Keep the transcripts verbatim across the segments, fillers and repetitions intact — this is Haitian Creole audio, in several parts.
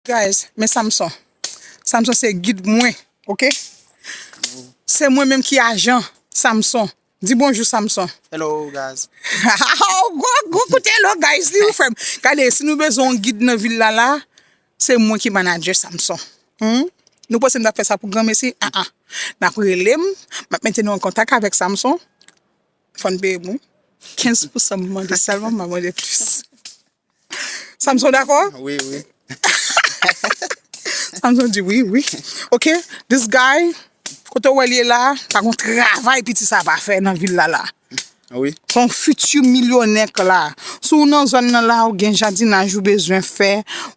Guys, men Samson. Samson se gid mwen, ok? Se mwen menm ki ajan Samson. Di bonjou, Samson. Hello, guys. Oh, gwo, gwo kout hello, guys, li ou frè m. Gade, si nou bezwen yon gid nan vil la, la, se mwen ki manadjè Samson. Hmm? Nou panse m t ap fè sa pou granmesi? Ah, ah. N ap rele m, m ap mete nou an kontak avèk Samson. Fò n peye m, wi. Kenz pousan m mande sèlman, m pa mande plis. Samson dakò? Wi, wi. Samson di wi, wi. Ok, this guy, kote w wè l ye la, pa gon travay piti sa pa fè nan vil la la. Wi. Se yon fiti milyonè k la. Si w nan zòn nan la, ou gen jadinaj ou bezwen fè,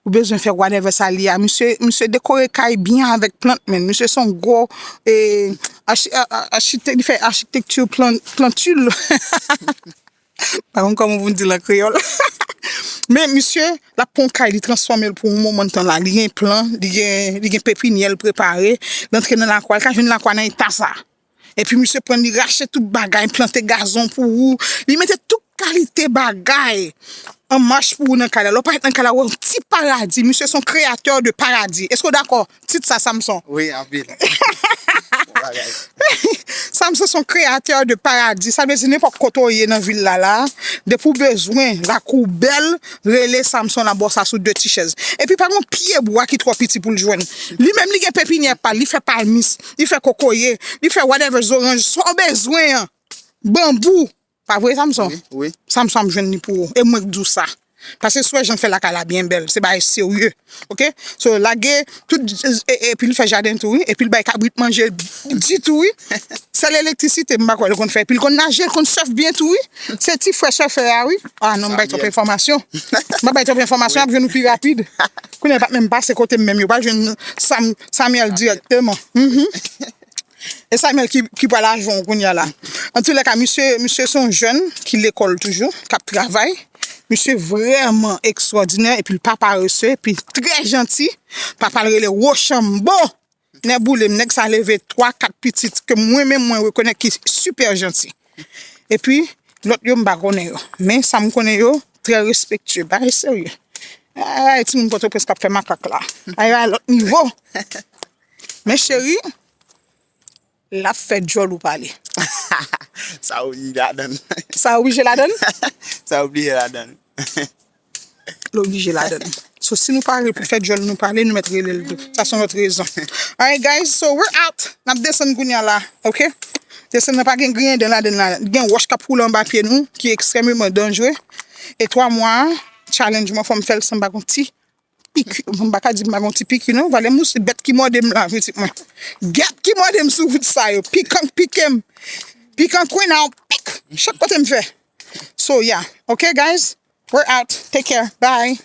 ou bezwen fè whatever sa li a. Misye, misye dekore kay byen avèk plant, men misye se yon gwo, eh, achi-, a-, a-, achitek-, li fè achitekti plan-, plantil. Pa konn kòman pou n di l an kreyòl. Men misye, l ap pran yon kay, li transfòme l pou yon moman tan la. Li gen plan, li gen, li gen pepinyè l prepare. L antre nan lakwa, l ka jwenn lakwa nan eta sa. Epi misye pran, li rache tout bagay, plante gazon pou ou. Li mete tout kalite bagay an mach pou ou nan kay la. Lè w parèt nan kay la, w wè yon ti paradi. Misye se yon kreyatè de paradi. Èske w dakò? Tit sa, Samson. Wi, anpil. Bon bagay. Samson se yon kreyatè de paradi. Sa vle di nenpòt kote w ye nan vil la la, depi w bezwen lakou w bèl, rele Samson la bò sa sou de ti chèz. Epi pa gen pye bwa ki twò piti pou l jwenn. Li menm li gen pepinyè pa l, li fè palmis, li fè kokoye, li fè whatever, zoranj, sa w bezwen an. Banbou. Pa vre, Samson? Wi, wi. Samson ap jwenn li pou ou. E mwen k di w sa. Paske si w wè jan l fè lakay la byen bèl, se bagay serye. Ok? So, lage tout, e, e, epi l fè jaden tou, wi. Epi l bay kabrit manje di tou, wi. Sèl elektrisite, m pa kwè l konn fè. Epi l konn naje, l konn sèf byen tou, wi. Se ti frè sèfè a, wi. Ah non, m bay twòp enfòmasyon. M pa bay twòp enfòmasyon, ap jwenn ou pi rapid. Kounye a, pa t menm pase kote m menm, yo pa jwenn Sam-, Samuel dirèkteman. Mhm. E Samuel ki, ki pral ajan w kounye a la. Antoulèka, misye, misye se yon jèn ki lekòl toujou, k ap travay. Misye vrèman ekstwòdinè, epi l pa parese, epi l trè janti. Papa l rele Wochanbo. Nèboulem, nèg sa leve twa, kat pitit ke mwen menm mwen rekonèt ki sipè janti. Epi, lòt yo m pa konnen yo. Men sa m konnen yo, trè respektye, bagay serye. Ay, timoun Pòtoprens k ap fè makak la. Ay, ay, lòt nivo. Men cheri, l ap fè djòl ou pale. Sa oblije ladann. Sa oblije ladann? Sa oblije ladann. L oblije ladann. So, si nou pare pou fè djòl nou pale, nou mèt rele l tou. Sa se yon lòt rezon. Alright, guys, so we're out. N ap desann kounye a la, ok? Desann nan pa gen griyen dan ladann la. Gen wòch k ap woule anba pye nou, ki ekstrèmeman danjere. E twa mwa, challenge mwen, fò m fè l san m pa gon ti piki, m pa ka di m pa gon ti piki non, valè mous, bèt ki mòde m la, pitit mwen. Gèt ki mòde m sou wout sa yo, pikan k pike m. Pikan kwen nan pik, chak kote m fè. So, yeah. Ok, guys? We're out. Take care. Bye.